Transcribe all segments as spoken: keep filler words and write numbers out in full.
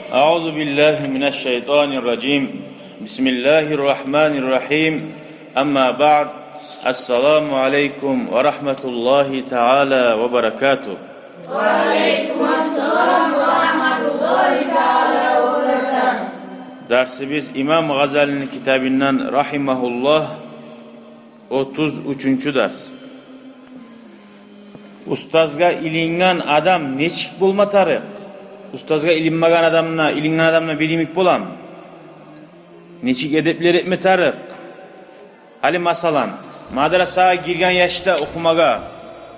أعوذ بالله من الشيطان الرجيم. بسم الله الرحمن الرحيم. أما بعد. السلام عليكم ورحمة الله تعالى وبركاته. وعليكم السلام ورحمة الله تعالى وبركاته. Дарсыбыз имам Гъазалини китабындан, рахимагьуллагь, отуз уьчюнчю дарс. Устазгъа илинган адам нечик болма тарыкъ? Устазгъа илинмеген адамны, илинган адамны бир йимик боламы? Нечик эдеплер этме тарыкъ? Гьали масала, мадрасагъа гирген яш да охумагъа,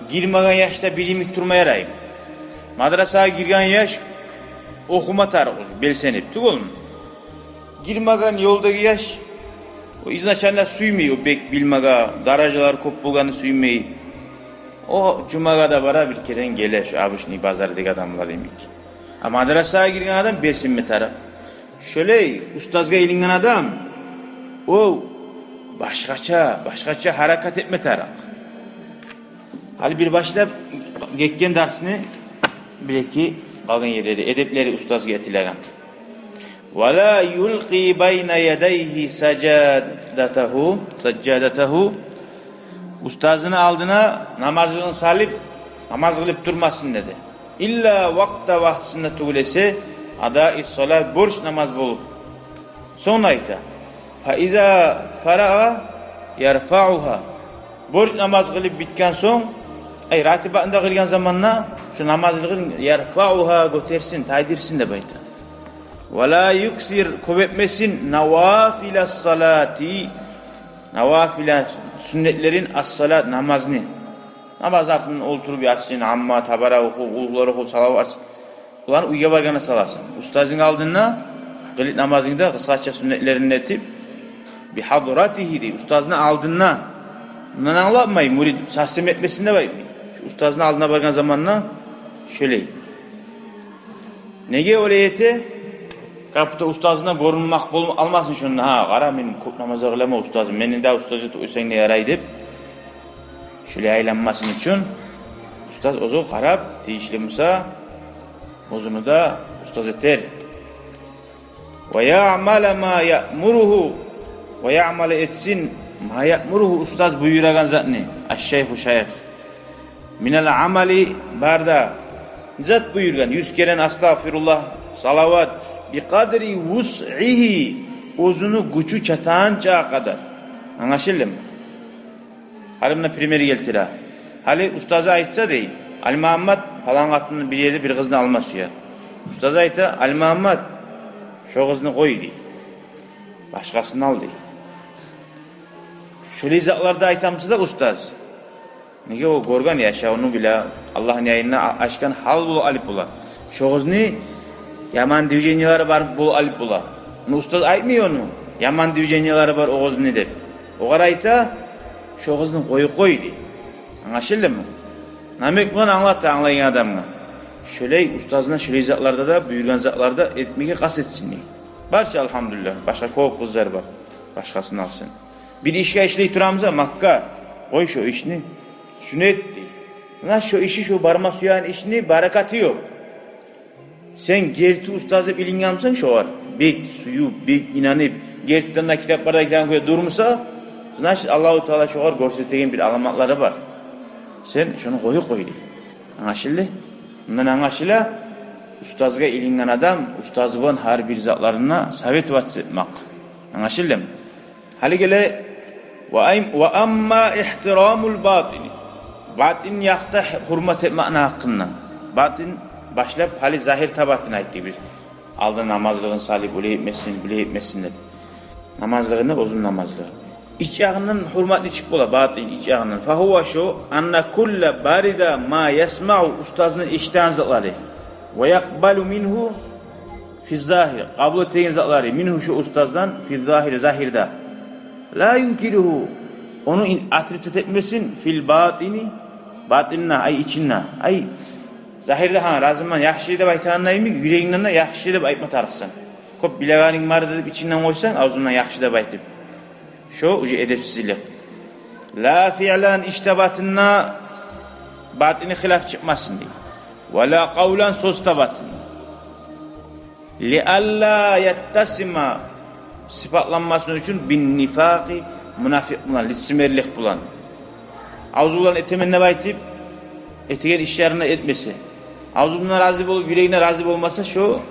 гирмеген яш да бир йимик турма яраймы? Мадрасагъа гирген яш охума тарыкъ, белсенип, тюгюлмю? Гирмеген ёлдагъы яш, о изначально сюймей, о бек билмеге, даражалар кёп болгъанны сюймей. О жумагъа да бара, бир керен геле, шо обычный базардагъы адамлар йимик. А мадрасагъа гирген адам белсенме тарыкъ. Шолай устазгъа илинган адам, о башгъача, башгъача гьаракат этме тарыкъ. Гьали бир башлап гетген дарсны бир-эки къалгъан ерлери, эдеплери устазгъа этилеген. ولا يلقي بين يديه سجادته، سجادته. Устазыны алдына намазлыгъын салып, намаз къылып турмасын деди. إلا وقت, вакътисинде тюгюл эсе, أداء الصلاة, борч намаз болуп. Сонг айта: فإذا فرغ يرفعها. Борч намаз къылып битген сонг, ай, ратибатны да къылгъан заманда, шо намазлыгъын يرفعها, гётерсин, тайдырсын деп айта. ولا يكثر, кёп этмесин, نوافل الصلاة, навафила, сюннетлерин, الصلاة, намазны. Намаз артындан олтуруп Ясин, Амма, Табарак охуп, Къулгьулар охуп, салават, оланы уьйге баргъанда саласан. Устазынг алдында къылып намазынгда къысгъача сюннетлерин этип, بحضرته дей, устазны алдында. Мундан англатмай, мурид совсем этмесин деп айтмай. Шо устазны алдына баргъан заманда шолай. Неге олай эте? Как будто устазына гёрюнмек болуп алмасын шонда. Гьа, къара, мен кёп намаз къыламан, устазым, мени де устаз этип къойсанг да ярай деп. Шолай айланмасын учун устаз оьзю къарап, тийишли буса, оьзюню де устаз этер. ويعمل ما يأمره, ويعمل, этсин, ما يأمره, устаз буюрагъан затны, الشيخ, шайых. من العمل, бар да зат буюргъан, юз керен астагъфируллагь, салават, بقدر وسعه, оьзюню гючю чатагъанча къадар. Англашылдымы? Гьали муна пример гелтире. Гьали устазы айтса дей: «Алимагьаммат, палан къатынны бир ерде бир къызны алма сюе». Устазы айта: «Алимагьаммат, шо къызны къой, — дей, — башгъасын ал», — дей. Шолай затлар да айта буса да устаз. Неге, о гёрген, яшавну биле, Аллагьны янына а-, ачгъан гьал болуп къалып бола. Шо къызны яман движениялары бар болуп къалып бола. Ну, устаз айтмай ону, яман движениялары бар о къызны деп. Огъар айта: «Шо къызны къоюп къой», — дей. Англашылдымы? Намек булан англата англайгъан адамгъа. Шолай устазына шолай затларда да, буюргъан затларда этмеге къаст этсин дей. Барча, алгьамдулиллагь, башгъа кёп къызлар бар. Башгъасын алсын. Бир ишге ишлей турамыса, Макка, къой шо ишни, шуну эт дей. Муна шо иши, шо барма сюеген ишни баракаты ёкъ. Сен герти устаз деп илинген бусанг шогъар, бек сююп, бек инанып, гертиден де китапларда айтагъан кюйде турмуса, значит, Аллагьу Таала шогъар гёрсетеген бир аламатлары бар. Сен шону къоюп къой дей. Англашылды? Мундан англашыла, устазгъа илинген адам устазы булан гьар бир затларына советоваться этмек. Англашылдымы? Гьали геле: «وأم-, وأما احترام الباطن». Батин якъда гьюрмат этмекни гьакъындан. Батин башлап, гьали загьир табатын айтдыкъ биз. Алда намазлыгъын салып, олай этмесин, булай этмесин деп. Намазлыгъын, оьзюню намазлыгъы. Ич ягъындан гьюрмат нечик бола, батин ич ягъындан? «فهو», шо: «أن كل برد ما يسمع», устазны эшитеген затлары. «ويقبل منه في الظاهر», къабул этеген затлары, «منه», шо устаздан, «في الظاهر», загьирда. «لا ينكره», ону ин-, отрицать этмесин, «في الباطن», батинде, ай, ичинде. Ай, загьирда, гьа, разимен, яхшы деп айтагъанда йимик, юрегингден де яхшы деп айтма тарыкъсан. Кёп билегенинг бар деп ичингден къойсанг, авзунгдан яхшы деп айтып, шо уже эдепсизлик. «لا فعلا», иш де, батинде, батини хилаф чыкъмасын дей. «ولا قولا», сёз де, батинде. Лиалла яттасима, сыпатланмасын учун, биннифакъи, мунафикъ булан, лицемерлик булан. Авзу булан этемен деп айтып, этеген ишлерин этмесе, авзу булан рази болуп, юрегинден рази болмаса, шо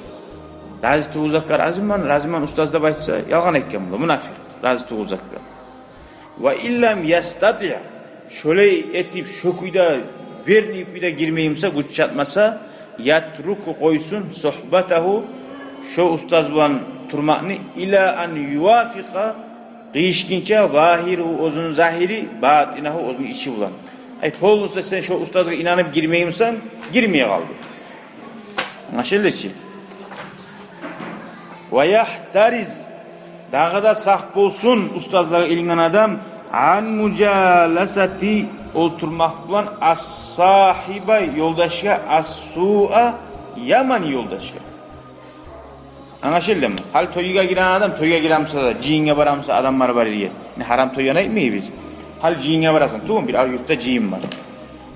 рази тюгюл затгъа разимен, разимен устаз деп айтса, ялгъан этген бола, мунафикъ, рази тюгюл затгъа. Ва иллам ястатиъ, шолай этип, шо кюйде, верный кюйде гирмей буса, гюч чатмаса, ятрукъу, къойсун, сухбатагьу, шо устаз булан турмакъны, ила ан ювафикъа, къыйышгъынча, загьиругьу, оьзюню загьири, батинагьу, оьзюню ичи булан. Ай, полностью сен шо устазгъа инанып гирмей бусанг, гирмей къал. Англашылды чы? Ва яхтариз, дагъы да сакъ болсун устазлагъа илингден адам, ан мужаласати, олтурмакъ булан, ас-сагьиба, ёлдашгъа, ас-суа, яман ёлдашгъа. Англашылдымы? Гьали тойгъа гирген адам, тойгъа гире буса да, жыйынгъа бара буса, адамлар бар ерге. Не, гьарам тойгъа айтмайбыз. Гьали жыйынгъа барасан, тюгюлмю, бир ар юртда жыйын бар.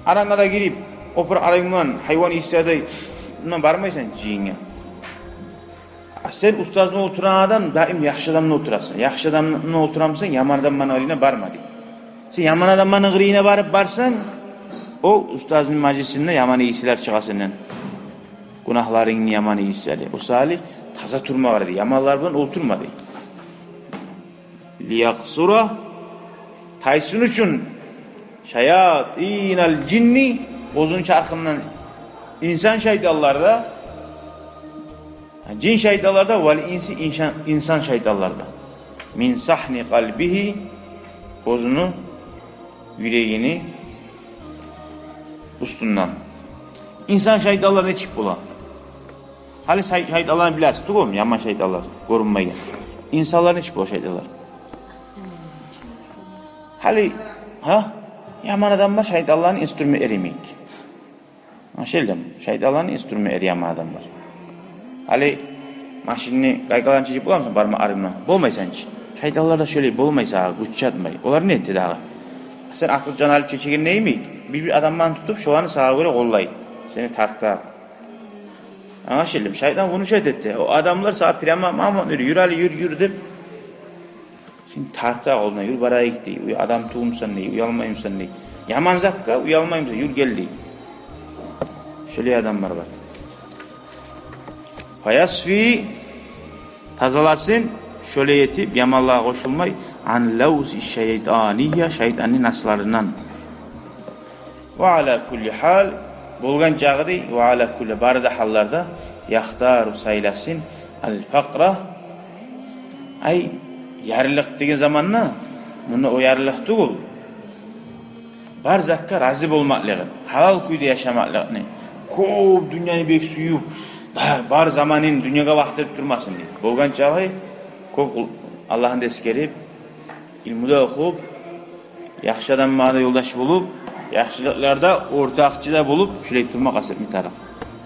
Арангъа да гирип, опур арангман, гьайван ийиси де, мундан бармайсан жыйынгъа. А сен устаз булан олтурагъан адам, даим яхшы адам булан олтурасан. Яхшы адам булан олтура бусанг, яман адамланы къырыйына барма, дей. Сен яман адамланы къырыйына барып барсанг, о устазны мажлисинде яман ийислер чыгъа сенден. Гюнагьларынгны яман ийислери. О саялы таза турма къара, дей. Яманлар булан олтурма, дей. Лиякъсура, тайсын учун, шаятинал жинни, оьзюню чархындан инсан шайтанлар да, жин шайтанлар да, вал инси, инсан, инсан шайтанлар да. Мин сагьни къалбигьи, оьзюню юрегини уьстюнден. Инсан шайтанлар нечик бола? Гьали шай-, шайтанланы билесиз, тюгюлмю? Яман шайтанлар, гёрюнмейген. Инсанлар нечик бола шайтанлар? Гьали, гьа? Яман адам бар, шайтанланы инструментлери йимик. Англашылдымы? Шайтанланы инструментлери яман адам бар. Гьали машинни гайкаларын чечип боламысан бармакъларынг булан? Болмайсан чы. Шайтанлар да шолай, болмай сагъа гюч чатмай. Олар не эте дагъы? Сен артыкъ жан алып чечегенинг йимик, бир-бир адамланы тутуп, шоланы сагъа гёре къоллай. Сени тарта. Англашылдымы? Шайтан внушать эте. О адамлар сагъа прямо, «Магьаммат, нюри, юр гьали, юр, юр», — деп. Сен тарта къолундан, «Юр, барайыкъ», — дей. «Уя-, адам тюгюлмюсен», — дей. «Уялмаймысан», — дей. Яман затгъа уялмаймысан, «Юр, гел», — дей. Шолай адамлар бар. Фаясфи, тазаласын, шолай этип, яманлагъа къошулмай, ан лавзи шайтания, шайтанны насларындан. Ва ала кулли гьал, болгъан чагъы, дей, ва ала кулли, бары да гьалларда, яхтару, сайласын, ал факъра, ай, ярлылыкъ деген заманда, мунда о ярлылыкъ тюгюл, бар затгъа рази болмакълыгъын, гьалал кюйде яшамакълыгъын, кёп дюньяны бек сююп, да, бар заманын дюньягъа вакътип турмасын, дей. Болгъан чагъы кёп къул-, Аллагьны да эсгерип, илму да охуп, яхшы адамлагъа да ёлдаш болуп, яхшылыкъларда ортакъчы да болуп, шулай турма къаст этме тарыкъ.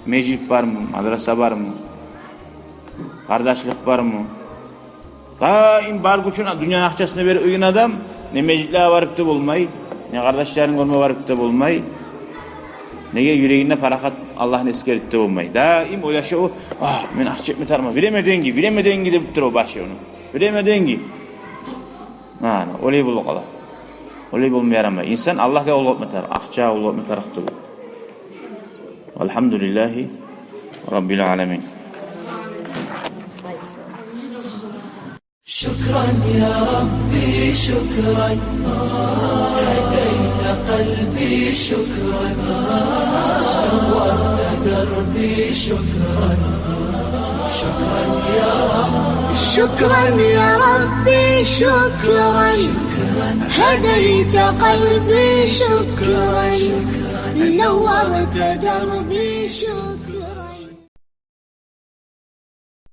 Межит бармы, мадраса бармы, къардашлыкъ бармы? Даим бар гючюн дюньяны акъчасына берип къойгъан адам не межитлеге барып да болмай, не къардашларын гёрме барып да болмай. Неге, юрегинде парахат, Аллагьны эсгерип де болмай. Даим ойлаша о: «А, мен акъча этме тарыкъман. Время, деньги, время, деньги», — деп тура о башы ону. «Время, деньги». Мана, олай болуп къала. Олай болма ярамай. Инсан Аллагьгъа къуллукъ этме тарыкъ, акъчагъа къуллукъ этме тарыкъ тюгюл. Валгьамдулиллагьи раббил аламин. شكرا يا ربي، شكرا، هديت قلبي، شكرا، نورت دربي، شكرا، شكرا يا رب. شكرا يا ربي، شكرا، هديت قلبي، شكرا، نورت دربي، شكرا.